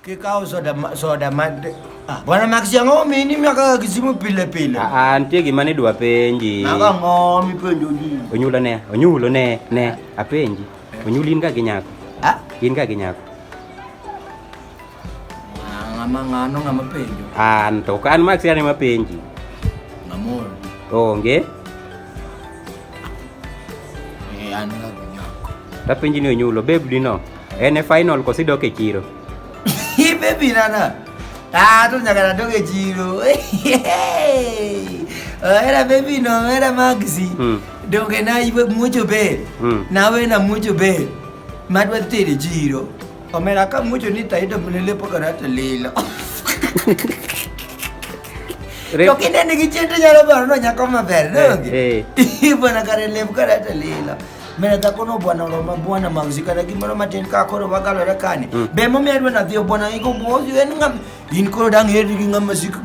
Kikawo soda ma, soda ma ah, Bwana Max ang'o mini miaka gi simu pile pile? Ah, nitie gima ne dwa penji. Mago ang'o mipenjo ji? Onyulo ne, onyulo ne, ne, apenji. Onyulo in ga gi nyako. Ah? In ga gi nyako. Ah, Ng'ama ng'ano ng'ama penjo? An to ok an Max an ema penji. Ng'amor. Onge. Eh, an ga gi nyako. Tapenji ni onyulo babe dino. En e final koso idok e chiro? Baby nana. Ah, to nyaka nadog e chiro. Era baby no, era Maxi. Donge na iwe mucho ber. Nawe na mucho ber. Madwa tere chiro. Omera ka mucho ni tayudo mlele pok arata lilo. To kinene gi chien to nyalo paro no nyako maber, donge? Bwana kare lep karata lilo. Mera dhako no bwana oroma bwana Maxi kata gimoro matin ka koro wagalore kani. Be momiyo adwa nadhi bwana igo bosi en ng'ama in koro dang' herri gi ng'ama sik